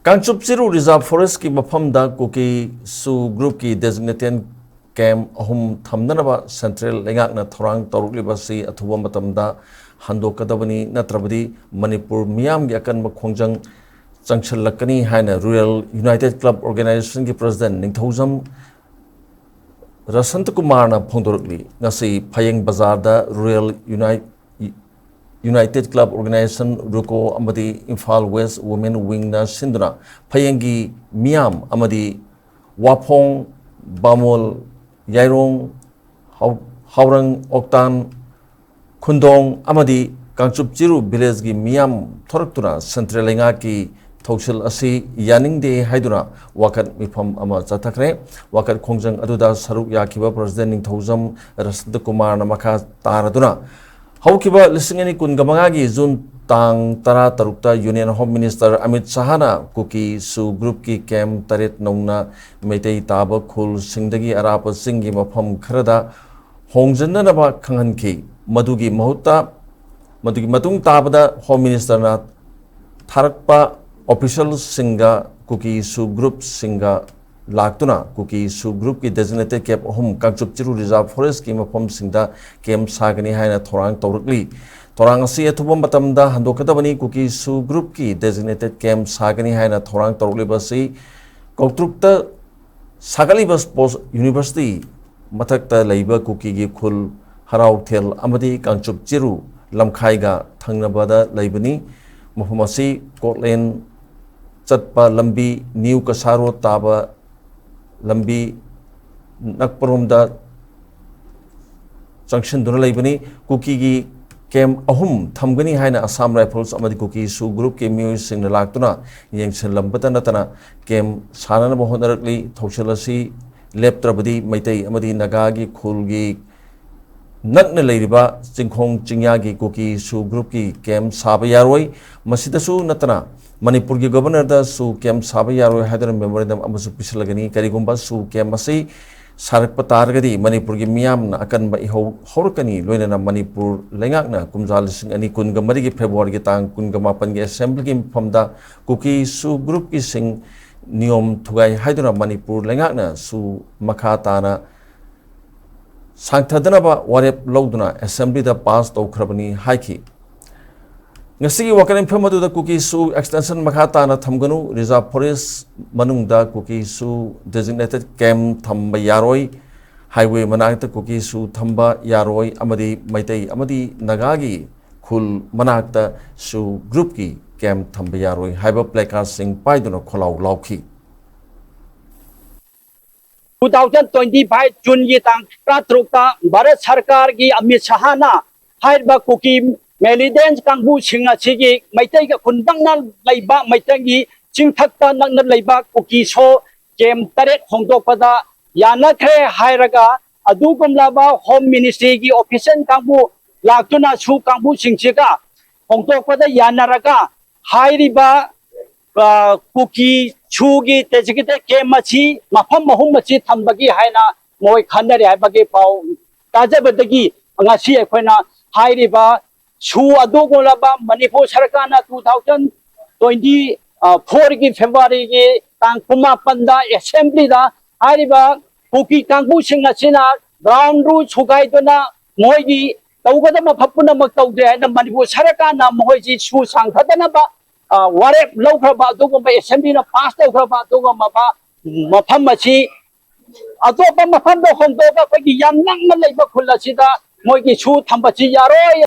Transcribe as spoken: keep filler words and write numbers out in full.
ꯀꯥꯡꯆꯨꯞ ꯆꯤꯔꯨ Reserve Forest ꯀꯤ ꯃꯐꯝꯗ ꯀꯨꯀꯤ ꯁꯨ group ꯀꯤ designated camp ꯑꯍꯨꯝ ꯊꯝꯅꯅꯕ central ꯂꯩꯉꯥꯛꯅ ꯊꯧꯔꯥꯡ ꯇꯧꯔꯛꯂꯤꯕ ꯑꯁꯤ ꯑꯊꯨꯕ ꯃꯇꯝꯗ ꯍꯟꯗꯣꯛꯀꯗꯕꯅꯤ, ꯅꯠꯇ꯭ꯔꯕꯗꯤ ꯃꯅꯤꯄꯨꯔ ꯃꯤꯌꯥꯝꯒꯤ ꯑꯀꯟꯕ ꯈꯣꯡꯖꯪ ꯆꯪꯁꯤꯜꯂꯛꯀꯅꯤ ꯍꯥꯏꯅ Rural United Club Organization ꯒꯤ president ꯅꯤꯡꯊꯧꯖꯝ ꯔꯁꯟꯇ ꯀꯨꯃꯥꯔꯅ ꯐꯣꯡꯗꯣꯔꯛꯂꯤ꯫ ꯉꯁꯤ ꯐꯌꯦꯡ ꯕꯖꯥꯔꯗ Rural Unite-, United Club Organization, RUCO, ꯑꯃꯗꯤ ꯏꯝꯐꯥꯜ West Women Wing ꯅ ꯁꯤꯟꯗꯨꯅ ꯐꯌꯦꯡꯒꯤ ꯃꯤꯌꯥꯝ ꯑꯃꯗꯤ ꯋꯥꯐꯣꯡ, ꯕꯥꯃꯣꯜ, ꯌꯥꯏꯔꯣꯡ, ꯍꯥꯎ-, ꯍꯥꯎꯔꯪ, ꯑꯣꯛꯇꯥꯟ, ꯈꯨꯟꯗꯣꯡ ꯑꯃꯗꯤ ꯀꯥꯡꯆꯨꯞ ꯆꯤꯔꯨ village ꯀꯤ ꯃꯤꯌꯥꯝ ꯊꯣꯔꯛꯇꯨꯅ central ꯂꯩꯉꯥꯛꯀꯤ ꯊꯧꯁꯤꯜ ꯑꯁꯤ ꯌꯥꯅꯤꯡꯗꯦ ꯍꯥꯏꯗꯨꯅ ꯋꯥꯀꯠ ꯃꯤꯐꯝ ꯑꯃ ꯆꯠꯊꯈ꯭ꯔꯦ꯫ ꯋꯥꯀꯠ ꯈꯣꯡꯖꯪ ꯑꯗꯨꯗ ꯁꯔꯨꯛ ꯌꯥꯈꯤꯕ president ꯅꯤꯡꯊꯧꯖꯝ ꯔꯁꯟꯇ ꯀꯨꯃꯥꯔꯅ ꯃꯈꯥ ꯇꯥꯔꯗꯨꯅ, ꯍꯧꯈꯤꯕ ꯂꯤꯁꯤꯡ ꯑꯅꯤ ꯀꯨꯟꯒ ꯃꯉꯥꯒꯤ June ꯇꯥꯡ ꯇꯔꯥ ꯇꯔꯨꯛꯇ Union Home Minister ꯑꯃꯤꯠ ꯁꯍꯥꯅ ꯀꯨꯀꯤ ꯁꯨ group ꯀꯤ camp ꯇꯔꯦꯠ ꯅꯧꯅ ꯃꯩꯇꯩ ꯇꯥꯕ ꯈꯨꯜꯁꯤꯡꯗꯒꯤ ꯑꯔꯥꯞꯄ ꯆꯤꯡꯒꯤ ꯃꯐꯝ ꯈꯔꯗ ꯍꯣꯡꯖꯤꯟꯅꯅꯕ ꯈꯪꯍꯟꯈꯤ꯫ ꯃꯗꯨꯒꯤ ꯃꯍꯨꯠꯇ, ꯃꯗꯨꯒꯤ ꯃꯇꯨꯡ ꯇꯥꯕꯗ Home Minister ꯅ ꯊꯥꯔꯛꯄ official ꯁꯤꯡꯒ ꯀꯨꯀꯤ ꯁꯨ group ꯁꯤꯡꯒ ꯂꯥꯛꯇꯨꯅ ꯀꯨꯀꯤ ꯁꯨ group ꯀꯤ designated camp ꯑꯍꯨꯝ ꯀꯥꯡꯆꯨꯞ ꯆꯤꯔꯨ Reserve Forest ꯀꯤ ꯃꯐꯝꯁꯤꯡꯗ camp ꯁꯥꯒꯅꯤ ꯍꯥꯏꯅ ꯊꯧꯔꯥꯡ ꯇꯧꯔꯛꯂꯤ꯫ ꯊꯧꯔꯥꯡ ꯑꯁꯤ ꯑꯊꯨꯕ ꯃꯇꯝꯗ ꯍꯟꯗꯣꯛꯀꯗꯕꯅꯤ꯫ ꯀꯨꯀꯤ ꯁꯨ group ꯀꯤ designated camp ꯁꯥꯒꯅꯤ ꯍꯥꯏꯅ ꯊꯧꯔꯥꯡ ꯇꯧꯔꯛꯂꯤꯕ ꯑꯁꯤ ꯀꯧꯇ꯭ꯔꯨꯛꯇ ꯁꯥꯒꯠꯂꯤꯕ Sports University ꯃꯊꯛꯇ ꯂꯩꯕ ꯀꯨꯀꯤꯒꯤ ꯈꯨꯜ ꯍꯔꯥꯎꯊꯦꯜ ꯑꯃꯗꯤ ꯀꯥꯡꯆꯨꯞ ꯆꯤꯔꯨ ꯂꯝꯈꯥꯏꯒ ꯊꯪꯅꯕꯗ ꯂꯩꯕꯅꯤ꯫ ꯃꯐꯝ ꯑꯁꯤ ꯀꯣꯠꯂꯦꯟ ꯆꯠꯄ ꯂꯝꯕꯤ, New ꯀꯁꯥꯔꯣ ꯇꯥꯕ ꯂꯝꯕꯤ ꯅꯛꯄꯔꯣꯝꯗ ꯆꯪꯁꯤꯟꯗꯨꯅ ꯂꯩꯕꯅꯤ꯫ ꯀꯨꯀꯤꯒꯤ camp ꯑꯍꯨꯝ ꯊꯝꯒꯅꯤ ꯍꯥꯏꯅ Assam Rifles ꯑꯃꯗꯤ ꯀꯨꯀꯤ ꯁꯨ group ꯀꯤ ꯃꯤꯑꯣꯏꯁꯤꯡꯅ ꯂꯥꯛꯇꯨꯅ ꯌꯦꯡꯁꯤꯜꯂꯝꯕꯇ ꯅꯠꯇꯅ camp ꯁꯥꯅꯅꯕ ꯍꯣꯠꯅꯔꯛꯂꯤ꯫ ꯊꯧꯁꯤꯜ ꯑꯁꯤ ꯂꯦꯞꯇ꯭ꯔꯕꯗꯤ ꯃꯩꯇꯩ ꯑꯃꯗꯤ ꯅꯥꯒꯥꯒꯤ ꯈꯨꯜꯒꯤ ꯅꯛꯅ ꯂꯩꯔꯤꯕ ꯆꯤꯡꯈꯣꯡ ꯆꯤꯡꯌꯥꯒꯤ ꯀꯨꯀꯤ ꯁꯨ group ꯀꯤ camp ꯁꯥꯕ ꯌꯥꯔꯣꯏ꯫ ꯃꯁꯤꯗꯁꯨ ꯅꯠꯇꯅ ꯃꯅꯤꯄꯨꯔꯒꯤ Governor ꯗꯁꯨ camp ꯁꯥꯕ ꯌꯥꯔꯣꯏ ꯍꯥꯏꯗꯨꯅ memorandum ꯑꯃꯁꯨ ꯄꯤꯁꯤꯜꯂꯒꯅꯤ꯫ ꯀꯔꯤꯒꯨꯝꯕ ꯁꯨ camp ꯑꯁꯤ ꯁꯥꯔꯛꯄ ꯇꯥꯔꯒꯗꯤ ꯃꯅꯤꯄꯨꯔꯒꯤ ꯃꯤꯌꯥꯝꯅ ꯑꯀꯟꯕ ꯏꯍꯧ ꯍꯧꯔꯛꯀꯅꯤ꯫ ꯂꯣꯏꯅꯅ ꯃꯅꯤꯄꯨꯔ ꯂꯩꯉꯥꯛꯅ ꯀꯨꯝꯖꯥ ꯂꯤꯁꯤꯡ ꯑꯅꯤ ꯀꯨꯟꯒ ꯃꯔꯤꯒꯤ ꯐꯦꯕ꯭ꯔꯨꯋꯥꯔꯤꯒꯤ ꯇꯥꯡ ꯀꯨꯟꯒ ꯃꯥꯄꯟꯒꯤ ꯑꯦꯁꯦꯝꯕ꯭ꯂꯤꯒꯤ ꯃꯐꯝꯗ ꯀꯨꯀꯤ ꯁꯨ ꯒ꯭ꯔꯨꯞꯀꯤꯁꯤꯡ ꯅꯤꯌꯣꯝ ꯊꯨꯒꯥꯏ ꯍꯥꯏꯗꯨꯅ ꯃꯅꯤꯄꯨꯔ ꯂꯩꯉꯥꯛꯅ ꯁꯨ ꯃꯈꯥ ꯇꯥꯅ ꯁꯥꯡꯊꯗꯅꯕ ꯋꯥꯔꯦꯞ ꯂꯧꯗꯨꯅ ꯑꯦꯁꯦꯝꯕ꯭ꯂꯤꯗ ꯄꯥꯁ ꯇꯧꯈ꯭ꯔꯕꯅꯤ ꯍꯥꯏꯈꯤ꯫ ꯉꯁꯤꯒꯤ ꯋꯥꯀꯠ ꯃꯤꯐꯝ ꯑꯗꯨꯗ ꯀꯨꯀꯤ ꯁꯨ ꯑꯦꯛꯁꯇꯦꯟꯁꯟ ꯃꯈꯥ ꯇꯥꯅ ꯊꯝꯒꯅꯨ, ꯔꯤꯖꯥꯔꯚ ꯐꯣꯔꯦꯁ ꯃꯅꯨꯡꯗ ꯀꯨꯀꯤ ꯁꯨ ꯗꯦꯖꯤꯒꯅꯦꯇꯦꯗ ꯀꯦꯝꯞ ꯊꯝꯕ ꯌꯥꯔꯣꯏ, ꯍꯥꯏꯋꯦ ꯃꯅꯥꯛꯇ ꯀꯨꯀꯤ ꯁꯨ ꯊꯝꯕ ꯌꯥꯔꯣꯏ ꯑꯃꯗꯤ ꯃꯩꯇꯩ ꯑꯃꯗꯤ ꯅꯥꯒꯥꯒꯤ ꯈꯨꯜ ꯃꯅꯥꯛꯇ ꯁꯨ ꯒ꯭ꯔꯨꯞꯀꯤ ꯀꯦꯝꯞ ꯊꯝꯕ ꯌꯥꯔꯣꯏ ꯍꯥꯏꯕ ꯄ꯭ꯂꯦꯀꯥꯔꯗꯁꯤꯡ ꯄꯥꯏꯗꯨꯅ ꯈꯣꯜꯂꯥꯎ ꯂꯥꯎꯈꯤ꯫ ꯇꯨ ꯊꯥꯎꯖꯟ ꯇ꯭ꯋꯦꯟꯇꯤ ꯐꯥꯏꯚ ꯖꯨꯟꯒꯤ ꯇꯥꯡ ꯇꯔꯥꯇꯔꯨꯛꯇ ꯚꯥꯔꯠ ꯁꯔꯀꯥꯔꯒꯤ ꯑꯃꯤꯠ ꯁꯍꯥꯅ ꯍꯥꯏꯔꯤꯕ ꯀꯨꯀꯤ ꯃꯤꯂꯤꯇꯦꯟꯠ ꯀꯥꯡꯕꯨꯁꯤꯡ ꯑꯁꯤꯒꯤ ꯃꯩꯇꯩꯒ ꯈꯨꯟ ꯅꯛꯅ ꯂꯩꯕ, ꯃꯩꯇꯩꯒꯤ ꯆꯤꯡꯊꯛꯇ ꯅꯛꯅ ꯂꯩꯕ ꯀꯨꯀꯤ ꯁꯨ ꯀꯦꯝꯞ ꯇꯔꯦꯠ ꯍꯣꯡꯗꯣꯛꯄꯗ ꯌꯥꯅꯈ꯭ꯔꯦ ꯍꯥꯏꯔꯒ, ꯑꯗꯨꯒꯨꯝꯂꯕ ꯍꯣꯝ ꯃꯤꯅꯤꯁꯇ꯭ꯔꯤꯒꯤ ꯑꯣꯐꯤꯁꯤꯌꯦꯜ ꯀꯥꯡꯕꯨ ꯂꯥꯛꯇꯨꯅ ꯁꯨ ꯀꯥꯡꯕꯨꯁꯤꯡꯁꯤꯒ ꯍꯣꯡꯗꯣꯛꯄꯗ ꯌꯥꯅꯔꯒ ꯍꯥꯏꯔꯤꯕ, ꯑ, ꯀꯨꯀꯤ ꯁꯨꯒꯤ ꯗꯦꯖꯤꯒꯅꯦꯇꯦꯗ ꯀꯦꯝꯞ ꯑꯁꯤ ꯃꯐꯝ ꯑꯍꯨꯝ ꯑꯁꯤ ꯊꯝꯕꯒꯤ ꯍꯥꯏꯅ ꯃꯣꯏ ꯈꯟꯅꯔꯦ ꯍꯥꯏꯕꯒꯤ ꯄꯥꯎ ꯇꯥꯖꯕꯗꯒꯤ ꯉꯁꯤ ꯑꯩꯈꯣꯏꯅ ꯍꯥꯏꯔꯤꯕ ꯁꯨ ꯑꯗꯨꯒꯨꯝꯂꯕ ꯃꯅꯤꯄꯨꯔ ꯁꯔꯀꯥꯔꯅ ꯇꯨ ꯊꯥꯎꯖꯟ ꯇ꯭ꯋꯦꯟꯇꯤ ꯐꯣꯔꯒꯤ ꯐꯦꯕ꯭ꯔꯨꯋꯥꯔꯤꯒꯤ ꯇꯥꯡ ꯀꯨꯟꯃꯥꯄꯟꯗ ꯑꯦꯁꯦꯝꯕ꯭ꯂꯤꯗ ꯍꯥꯏꯔꯤꯕ ꯀꯨꯀꯤ ꯀꯥꯡꯕꯨꯁꯤꯡ ꯑꯁꯤꯅ ꯒ꯭ꯔꯥꯎꯟ ꯔꯨꯜ ꯊꯨꯒꯥꯏꯗꯨꯅ ꯃꯣꯏꯒꯤ ꯇꯧꯒꯗꯕ ꯃꯐꯝ ꯄꯨꯝꯅꯃꯛ ꯇꯧꯗ꯭ꯔꯦ ꯍꯥꯏꯅ ꯃꯅꯤꯄꯨꯔ ꯁꯔꯀꯥꯔꯅ ꯃꯈꯣꯏꯁꯤ ꯁꯨ ꯁꯥꯡꯊꯗꯅꯕ, ꯑ, ꯋꯥꯔꯦꯞ ꯂꯧꯈ꯭ꯔꯕ ꯑꯗꯨꯒꯨꯝꯕ ꯑꯦꯁꯦꯝꯕ꯭ꯂꯤꯅ ꯄꯥꯁ ꯇꯧꯈ꯭ꯔꯕ ꯑꯗꯨꯒꯨꯝꯂꯕ ꯃꯐꯝ ꯑꯁꯤ ꯑꯇꯣꯞꯄ ꯃꯐꯝꯗ ꯍꯣꯡꯗꯣꯛꯑꯒ ꯑꯩꯈꯣꯏꯒꯤ ꯌꯥꯝ ꯅꯛꯅ ꯂꯩꯕ ꯈꯨꯜ ꯑꯁꯤꯗ ꯃꯣꯏꯒꯤ ꯁꯨ ꯊꯝꯕꯁꯤ ꯌꯥꯔꯣꯏ꯫